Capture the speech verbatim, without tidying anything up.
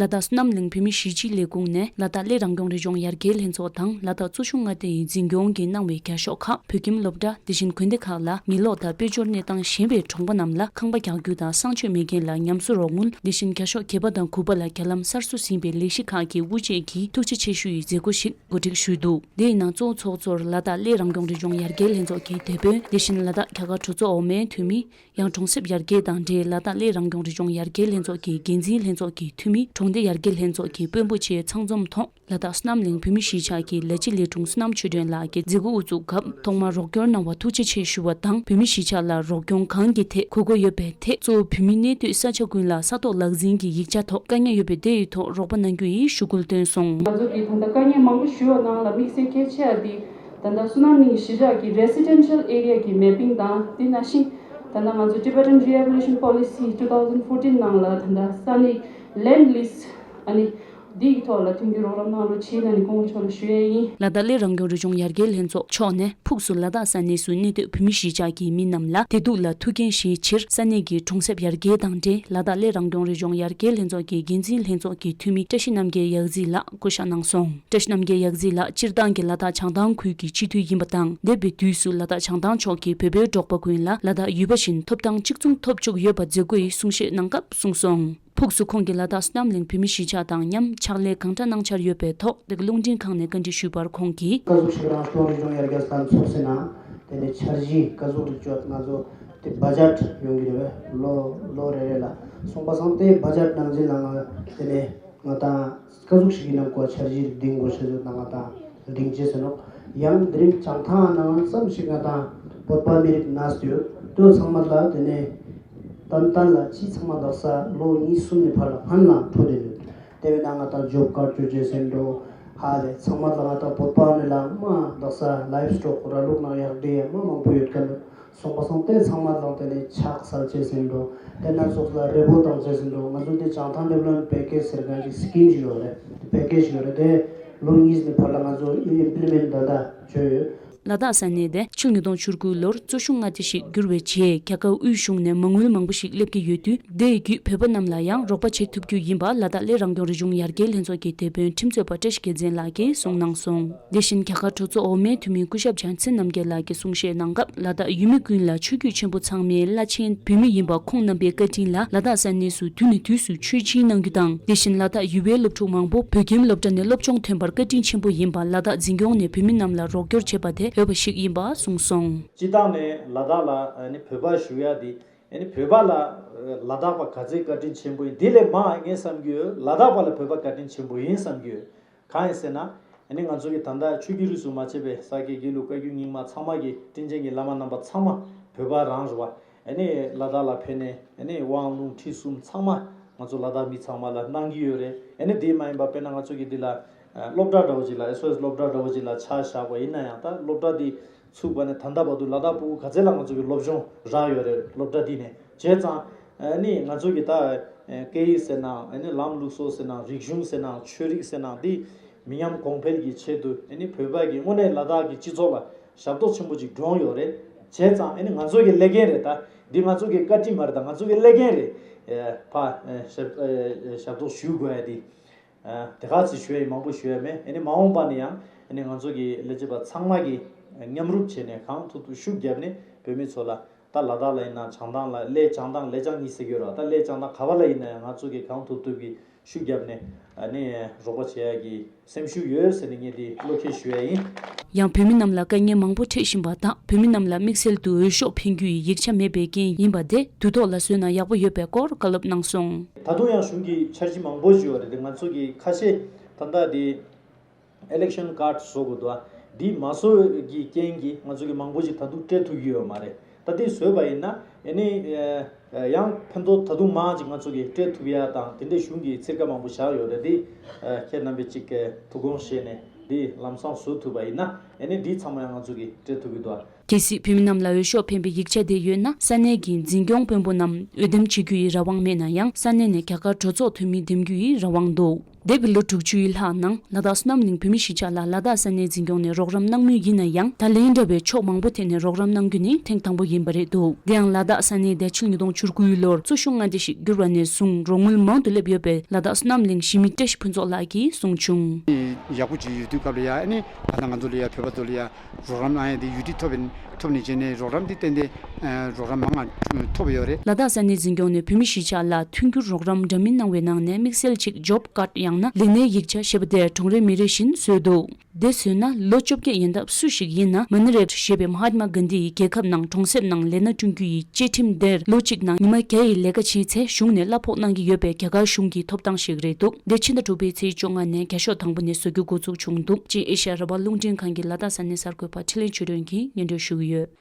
ལ་དྭགས་བསོད་ནམས་གླིང་བོད་མི་གཞིས་སྤྱིའི་ལས་ཁུངས་ནས་ལ་དྭགས་གླེ་རང་སྐྱོང་རི་ལྗོངས་ཡར་རྒྱས་ལྷན་ཚོགས་དང་ལ་དྭགས་གཙོ་གཞུང་མངའ་སྡེ་ཡི་འཛིན་སྐྱོང་གིས་གནང་བའི་བརྒྱ་ཤོག་ཁག་བོད་ཁྱིམ་སློབ་གྲྭ། དེ་བཞིན་དགོན་སྡེ་ཁག་ལ་མི་ལོག་དང་དཔལ་འབྱོར་གནས་སྟངས་ཞན་པའི་གྲོང་པ་རྣམས་ལ་ཁང་པ་རྒྱག་རྒྱུ་དང་གསང་སྤྱོད་མེད་མཁན་ལ་ཉམས་གསོ་རོགས་དངུལ། དེ་བཞིན་བརྒྱ་ཤོག་བརྒྱད་པ་དང་དགུ་པ་ལ་རྒྱ་ལམ་གསར་བཟོ་ཟིན་པའི་ལས་གཞི་ཁག་གི་དབུ་འབྱེད་ཀྱིས་ཐུགས་རྗེ་ཆེ་ཞུ་ཡི་མཛད་སྒོ་ཞིག་གོ་སྒྲིག་ཞུས་འདུག་དེའི་ནང་གཙོ་བོ་ཚོགས་གཙོར་ལ་དྭགས་གླེ་རང་སྐྱོང་རི་ལྗོངས་ཡར་རྒྱས་ལྷན་ཚོགས་ཀྱི་དེད་དཔོན། དེ་བཞིན་ལ་དྭགས་རྒྱ་གར་གྲོས་ཚོགས་འོག་མའི་འཐུས་མི། ཡང་གྲོང་གསེབ་ཡར་རྒྱས་དང་འབྲེལ་ལ་དྭགས་གླེ་རང་སྐྱོང་རི་ལྗོངས་ཡར་རྒྱས་ལྷན་ཚོགས་ཀྱི་འགན་འཛིན་ལྷན་ཚོགས་ཀྱི་འཐུས་མི། གྲོང་སྡེ་ཡར་རྒྱས་ལྷན་ཚོགས་ཀྱི་དཔོན་པོ་བཅས་ཚང་འཛོམས་ཐོག་ལ་དྭགས་བསོད་ནམས་གླིང་བོད་མི་གཞིས་ཆགས་ཀྱི་ལས་བྱེད་ལས་དྲུང་བསོད་ནམས་ཆོས་སྒྲོན་ལགས་ཀྱིས་མཛད་སྒོ་དབུ་བཙུགས་སྐབས་ཐོག་མར་རོགས་སྐྱོར་གནང་བར་ཐུགས་རྗེ་ཆེ་ཞུ་བ་དང་། བོད་མི་གཞིས་ཆགས་ལ་རོགས་སྐྱོང་གང་གི་ཐད་དགོས་མཁོ་ཡོད་པའི་ཐད་གཙོ་བོ་བོད་མི་གནས་སྡོད་ས་ཆ་ཀུན་ལ་ས་ཐོག་ལག་འཛིན་གྱི་ཡིག་ཆ་ཐོག་དཀའ་ངལ་ཡོད་པའི་སྡེ་ཡི་ཐོག་རོགས་པ་གནང་རྒྱུ་ཡི་ཞུ་སྐུལ་བཏོན་སོང་། ང་ཚོ་གིས་ད་ལྟ་དཀའ་ངལ་མང་པོ་ཞུ་བ་ནང་ལ་དམིགས་བསལ་གལ་ཆེ་བ་འདི་ད་ལྟ་བསོད་ནམས་གླིང་གཞིས་ཆགས་ཀྱི་Residential Area གི་Mapping དང་དེ་ནང་བཞིན་ད་ལྟ་ང་ཚོ་Tibetan Rehabilitation Policy two thousand fourteen ནང་ལ་ད་ལྟ་ས་གནས་Land Lease ཨ་ནི་འདི་ཡི་ཐོག་ལ་མཐུན་འགྱུར་རོགས་རམ་གནང་རོགས་བྱེད་ལ་ནི་སྐུ་ངོ་མཆོག་ལ་ཞུ་ཡས་ཡིན། ལ་དྭགས་གླེ་རང་སྐྱོང་རི་ལྗོངས་ཡར་རྒྱས་ལྷན་ཚོགས་ཕྱོགས་ནས་ཕུགས་སུ་ལ་དྭགས་ས་གནས་སུ་གནས་སྡོད་བོད་མི་གཞིས་ཆགས་ཀྱི་མི་རྣམས་ལ་བདེ་སྡུག་ལ་ཐུགས་འགན་བཞེས་ཕྱིར་ས་གནས་ཀྱི་གྲོང་གསེབ་ཡར་རྒྱས་དང་འབྲེལ་ལ་དྭགས་གླེ་རང་སྐྱོང་རི་ལྗོངས་ཡར་རྒྱས་ལྷན་ཚོགས་ཀྱི་འགན་འཛིན་ལྷན་ཚོགས་ཀྱི་འཐུས་མི་བཀྲ་ཤིས་རྣམ་རྒྱལ་ཡག་རྩིས་ལགས་བསྐོ་བཞག་གནང་སོང་། བཀྲ་ཤིས་རྣམ་རྒྱལ་ཡག་རྩིས་ལགས་སྤྱིར་བཏང་གི་ལ་དྭགས་བྱང་ཐང་ཁུལ་གྱི་སྤྱི་འཐུས་ཡིན་པ་དང་། འདས་པའི་དུས་སུ་ལ་དྭགས་བྱང་ཐང་ཕྱོགས་ཀྱི་བོད་པའི་འབྲོག་པ་ཀུན་ལ་ལ་དྭགས་ཡུལ་པ་བཞིན་ཐོབ་ཐང་གཅིག་མཚུངས་ཐོབ་བཅུག་ཡོད་པ་མཛད་སྒོ་ཡི་གསུང་བཤད་གནང་སྐབས་གསུངས་སོང་། ཕུགས་སུ་ཁོང་གིས་ལ་དྭགས་བསོད་ནམས་གླིང་བོད་མི་གཞིས་ཆགས་དང་མཉམ་ཕྱག་ལས་གང་འདྲ་གནང་འཆར་ཡོད་པའི་ཐོག་དེ་ག་རླུང་འཕྲིན་ཁང་ནས་བཀའ་འདྲི་ཞུས་པར་ཁོང་གིས། ཀ་ཟུག་ཤིག་རང་སྐྱོང་རི་ལྗོངས་ཡར་རྒྱས་ལྷན་ཚོགས་ཟེར་ན་དེ་ནས་འཆར་གཞི་ཀ་ཟུག་རིག་སྤྱོད་ང་ཚོ་དེ་budget ཡོང་གི་རེད་པས། ལོ་ལོ་རེ་རེ་ལ་སོང་པ་སང་དེ་budget ནང་འཛིན་ལ་ང་དེ་ནས་ང་དང་ཀ་ཟུག་ཤིག་གི་ནང་གོ་འཆར་གཞི་འདིང་དགོས་ཤེས་ཚོད་ནང་ང་དང་འདིང་བྱེད་ཟེར་ནོ། ཡང་དེ་རིང་བྱང་ཐང་ནང་ཙམ་ཞིག་ང་དང་བོད་པ་མི་རིགས་ན་སྟོད་དོ་ཚང་མ་ལ་དེ་ནས་ཏན་ཏན་ལ་ཅི་ཚང་མ་དག་ས་ལོ་གཉིས་གསུམ་ནས་ཕར་ལ་ཕན་ལ་འཕྲོ་དེ་ཡོད། དེ་བས་ན་ང་དང་ཇོབ་ཀར་སྤྲོད་བྱེད་ཟེར་འགྲོ། ཧ་ལས་ཚང་མ་ལ་ང་དང་བོད་པ་ནི་ལ་མ་དག་ས་ལའིབ་སི་ཊོག་ར་ལུག་ནང་ཡག་འདྲེ་ཡ་མ་མང་པོ་ཡོད་ཀ་ནི། སོང་པ་སང་དེ་ཚང་མ་ལ་དེ་ནས་ཕྱག་འཚལ་བྱེད་ཟེར་འགྲོ། དེ་སྣ་ཚོགས་ལ་རེ་བོ་བཏང་བྱེད་ཟེར་འགྲོ། ང་ཚོ་དེ་བྱང་ཐང་ཌི་ཝེ་ལོབ་མེན་ཊི་པེ་ཀེ་ཇི་ཟེར་མཁན་གྱི་སི་ཀིམ་ཞིག་ཡོད་རེད། དེ་པེ་ཀེ་ཇི་ཞིག་ཡོད་རེད། དེ་ལོ་གཉིས་ནས་ཕར་ལ་ང་ཚོ་ཨིམ་པི་ལི་མེན་ཊི་ད་ལྟ་བྱས་ཡོད། ལ་དྭགས་ས་གནས་དེ་ཕྱི་ལོ་ཉིས་སྟོང་བཅུ་དགུ་ལོར་གཙོ་གཞུང་མངའ་སྡེ་ཞིག་བསྒྱུར་བའི་རྗེས་རྒྱ་གར་དབུས་གཞུང་ནས་མ་དངུལ་མང་པོ་ཞིག་སླེབས་ཀྱི་ཡོད་དུས། དེའི་བརྒྱུད་བོད་པ་རྣམས་ལ་ཡང་རོགས་པ་བྱེད་ཐུབ་རྒྱུ་ཡིན་པ་ལ་དྭགས་གླེ་རང་སྐྱོང་རི་ལྗོངས་ཡར་རྒྱས་ལྷན་ཚོགས་ཀྱི་དེད་དཔོན་ཁྲིམས་རྩོད་པ་བཀྲ་ཤིས་རྒྱལ་མཚན་ལགས་ཀྱིས་གསུངས་གནང་སོང་། དེ་བཞིན་རྒྱ་གར་གྲོས་ཚོགས་འོག་མའི་འཐུས་མི་སྐུ་ཞབས་ལྗང་ཚེ་རྣམ་རྒྱལ་ལགས་ཀྱིས་གསུང་བཤད་གནང་སྐབས། ལ་དྭགས་ཡུལ་མི་ཀུན་ལ་ཆོས་བརྒྱུད་ཆེན་པོ་ཚང་མའི་བླ་ཆེན་བོད་མི་ཡིན་པ་ཁོང་རྣམ་པའི་བཀའ་དྲིན་ལ་ལ་དྭགས་ས་གནས་སུ་དུས་ནས་དུས་སུ་ཆོས་སྦྱིན་གནང་རྒྱུ་དང་། དེ་བཞིན་ལ་དྭགས་ཡུལ་པའི་སློབ་ཕྲུག་མང་པོ་བོད་ཁྱིམ་སློབ་གྲྭ་ནས་སློབ་སྦྱོང་ཐོན་པར་བཀའ་དྲིན་ཆེན་པོ་ཡིན་པ་ལ་དྭགས་འཛིན་སྐྱོང་ནས་བོད་མི་རྣམས་ལ་རོགས་སྐྱོར་བྱེད་པ་དེ་འོས་པ་ཞིག་ཡིན་པ་གསུངས་སོང་། སྤྱིར་བཏང་ནས་ལ་དྭགས་ལ་ཨ་ནི་བོད་པ་ཞུ་ཡ་དེ་ཨ་ནི་བོད་པ་ལ་ལ་དྭགས་པ་ག་ཚད་བཀའ་དྲིན་ཆེན་པོ་ཡིན། དེ་ལས་མང་ངས་བསམ་རྒྱུ་ཡོད། ལ་དྭགས་པ་ལ་བོད་པ་བཀའ་དྲིན་ཆེན་པོ་ཡིན་བསམ་རྒྱུ་ཡོད། གང་ཡིན་ཟེར་ན། ཨ་ནི་ང་ཚོ་གི་ད་ལྟ་ཆོས་བརྒྱུད་རིས་སུ་མ་ཆད་པའི་ས་སྐྱའི་དགེ་ལུགས་བཀའ་བརྒྱུད་རྙིང་མ་ཚང་མ་གི་དྲིན་ཅན་གྱི་བླ་མ་རྣམ་པ་ཚང་མ་བོད་པ་རང་རེད་བ། ཨ་ནི་ལ་དྭགས་ལ་ཕེབས་ནས་ཨ་ནི་དབང་ལུང་ཁྲིད་གསུམ་ཚང་མ་ང་ཚོ་ལ་དྭགས་མི་ཚང་མ་ལ་གནང་གི་ཡོད་རེད། ཨ་ནི་དེ་མ་ཡིན་པ་དཔེར་ན་ང་ཚོ་གི་འདི་ལ་སློབ་གྲྭ་འདྲ་བོ་ཅིག་ལ་ཨེས་ཨོ་ཨེས་སློབ་གྲྭ་འདྲ་བོ་ཅིག་ལ་ཆ་བཞག་པ་ཡིན་ན་ཡང་ད་སློབ་གྲྭ་འདི་ཚུགས་པ་ནས་ད་ལྟ་བར་དུ་ལ་དྭགས་ཕྲུ་གུ་ག་ཚད་ལ་ང་ཚོ་གི་སློབ་སྦྱོང་རག་ཡོད་རེད། སློབ་གྲྭ་འདི་ནས་བྱས་ཙང་ཨ་ནི་ང་ཚོ་གི་ད་སྐད་ཡིག་ཟེར་ནའང་ཨ་ནི་ལམ་ལུགས་སྲོལ་ཟེར་ནའང་རིག་གཞུང་ཟེར་ནའང་ཆོས་རིག་ཟེར་ནའང་འདི་མི་ཉམས་གོང་འཕེལ་གྱི་ཆེད་དུ་ཨ་ནི་བོད་པ་གི་དངོས་གནས་ལ་དྭགས་ཀྱི་སྤྱི་ཚོགས་ལ་ཞབས་ཏོག་ཆེན་པོ་ཅིག་བསྒྲོངས་ཡོད་རེད། བྱས་ཙང་ཨ་ནི་ང་ཚོ་གི་ཀླད་རྒན་རེད། ད་འདི་ང་ཚོ་གི་བཀའ་དྲིན་མ་རེད། ད་ང་ཚོ་གི་ཀླད་རྒན་རེད། ཨེ་ཕ་ཨེ་ཞབས་ཨེ་ཞབས་ཏོག་ཞུ་དགོས་ཡ་དེ། ཨ་དེ་ག་ཚོད་ཞུ་ཡ་ཡིན། མང་པོ་ཞུ་ཡ་མེད། ཨ་ནི་མ་འོངས་པ་ནས་ཡང་ཨ་ནི་ང་ཚོ་གི་ལས་བྱེད་པ་ཚང་མ་གིས་མཉམ་རུབ་བྱས་ནས་གང་ཐུབ་ཐུབ་ཤུགས་བརྒྱབ་ནས་བོད་མི་ཚོ་ལ་ད་ལ་དྭགས་ལ་ཡིན་ན་བྱང་ཐང་ལ་གླེ་བྱང་ཐང་གླེ་བྱང་གཉིས་ཟེར་གྱི་ཡོད་རེད། ད་གླེ་བྱང་ཐང་ག་བ་ལ་ཡིན་ན་ཡང་ང་ཚོ་གིས་གང་ཐུབ་ཐུབ་ཀྱིས་ཤུགས་བརྒྱབ་ནས་ཨ་ནི་རོགས་པ་བྱེད་ཡ་གི་སེམས་ཤུགས་ཡོད་ཟེར་ནས་ངས་འདི་བློ་ཁེལ་ཞུ་ཡ་ཡིན། ཡང་བོད་མི་རྣམས་ལ་དཀའ་ངལ་མང་པོ་འཕྲད་བཞིན་པ་དང་། བོད་མི་རྣམས་ལ་དམིགས་བསལ་དུ་འོས་ཤོག་འཕེན་རྒྱུ་ཡི་ཡིག་ཆ་མེད་པའི་རྐྱེན་ཡིན་པ་དེ་དུས་ཐོག་ལ་བཟོས་ན་ཡག་པོ་ཡོད་པའི་སྐོར་བཀའ་སློབ་གནང་སོང་། ད་དུང་ཡང་གཞུང་གི་འཆར་གཞི་མང་པོ་ཞིག་ཡོད་རེད་དེ། ང་ཚོ་གི་ཁ་ཤས་ད་ལྟ་དེ་ཨི་ལེག་ཤན་ཀཱཌ་བཟོ་དགོས་འདུག་འདི་མ་བཟོ་གི་རྐྱེན་གྱིས་ང་ཚོ་གི་མང་པོ་ཞིག་ད་དུང་སྤྲད་ཐུབ་ཀྱི་ཡོད་མ་རེད། ད་འདི་བཟོས་པ་ཡིན་ན་ཨ་ནི་ཡང་ཕན་ཐོགས་ད་དུང་མང་ཅིག་ང་ཚོ་གི་སྤྲད་ཐུབ་ཡ་དང་དེ་འདྲའི་གཞུང་གི་ཚིར་ཁ་མང་པོ་བཞག་ཡོད་རེད། འདི་ཁྱེད་རྣམ་པས་ཅིག་ཐུགས་དགོངས་བཞེས་ནས་འདི་ལམ་སང་བཟོ་ཐུབ་པ་ཡིན་ན་ཨ་ནི་འདི་ཚང་མ་ཡང་ང་ཚོ་གི་སྤྲད་ཐུབ་ཀྱི་འདུག་གལ་སྲིད་བོད་མི་རྣམས་ལ་འོས་ཤོག་འཕེན་པའི་ཡིག་ཆ་དེ་ཡོད་ན། ས་གནས་ཀྱི་འཛིན་སྐྱོང་དཔོན་པོ་རྣམས་འོས་འདེམས་བྱེད་རྒྱུ་ཡི་རང་དབང་མེད་ན་ཡང་། ས་གནས་ནས་རྒྱ་གར་གྲོས་ཚོགས་འཐུས་མི་འདེམས་རྒྱུ་ཡི་རང་དབང་འདུག་འདས་པའི་ལོ་དྲུག་ཅུའི་ལྷག་ནང་ལ་དྭགས་བསོད་ནམས་གླིང་བོད་མི་གཞིས་ཆགས་ལ་ལ་དྭགས་ས་གནས་འཛིན་སྐྱོང་ནས་རོགས་རམ་གནང་མུས་ཡིན་ན་ཡང་། ད་ལན་འདྲ་བའི་ཕྱོགས་མང་པོ་ཐད་ནས་རོགས་རམ་གནང་རྒྱུ་ནི་ཐེངས་དང་པོ་ཡིན་པ་རེད་འདུག་དེ་ཡང་ལ་དྭགས་ས་གནས་བདེ་ཆེན་ཉིས་སྟོང་བཅུ་དགུའི་ལོར་གཙོ་ཤུགས་མངའ་སྡེ་ཞིག་འགྱུར་བ་ནས་བཟུང་རོགས་དངུལ་མང་དུ་སླེབས་ཡོད་པའི་ལ་དྭགས་བསོད་ནམས་གླིང་གཞིས་མི་བཀྲ་ཤིས་ཕུན་ཚོགས་ལགས་ཀྱིས་གསུངས་བྱུང་། ཡག་པོ་ཅིག་ཡོད་དུས་སྐབས་ལ་ཡ། ཨ་ནི་ད་ལྟ་ང་ཚོ་ལ་ཡ་བོད་པ་ཚོ་ལ་ཡ་རོགས་རམ་གནང་ཡ་དེ་ཡུལ་སྲིད་ཐོབ་པའི་ཐོབ་ནས་བྱས་ནས་རོགས་རམ་དེ་ཏན་ཏན་རོགས་རམ་མང་ང་ཐོབ་ཡོད་རེད། ལ་དྭགས་ས་གནས་འཛིན་སྐྱོང་ནས་བོད་མི་གཞིས་ཆགས་ལ་མཐུན་འགྱུར་རོགས་རམ་འདྲ་མིན་གནང་བའི་ནང་ནས་དམིགས་བསལ་གཅིག་ཇོབ་ཀཱརཌ་ཡང་ན་ལས་གནས་ཡིག་ཆ་ཞེས་པ་དེ་གྲོང་རེ་མི་རེ་བཞིན་བཟོས་འདུག་དེ་བཟོས་ན་ལོ་བཅོ་བརྒྱད་ཡན་འདབ་སུ་ཞིག་ཡིན་ན་མ་ནི་རེ་ཊི་ཞེས་པའི་མ་ཧཱ་ཏི་མ་གྷན་དྷི་ཡིས་རྒྱལ་ཁབ་ནང་གྲོང་གསེབ་ནང་ལས་སྣ་བསྐྲུན་རྒྱུ་ཡི་བཅའ་ཁྲིམས་དེར་ལོ་གཅིག་ནང་ཉི་མ་བརྒྱ་ཡི་ལས་ཀ་བྱས་ཚེ་གཞུང་ནས་གླ་ཕོགས་གནང་གི་ཡོད་པའི་རྒྱ་གར་གཞུང་གི་ཐོབ་ཐང་ཞིག་རེད་འདུག་འདི་ཕྱི་ཟླ་དྲུག་པའི་ཚེས་བཅོ་ལྔ་ནས་བརྒྱ་ཤོག་དང་པོ་ནས་བཟོ་རྒྱུ་འགོ་འཛུགས་བྱུང་འདུག་ཅིན་ཨེ་ཤ་ཡ་རང་དབང་རླུང་འཕྲིན་ཁང་གི་ལ་དྭགས་ས་གནས་གསར་འགོད་པ་འཕྲིན་ལས་ཆོས་སྒྲོན་གྱིས་སྙན་སྒྲོན་ཞུ་གི་ཡོད།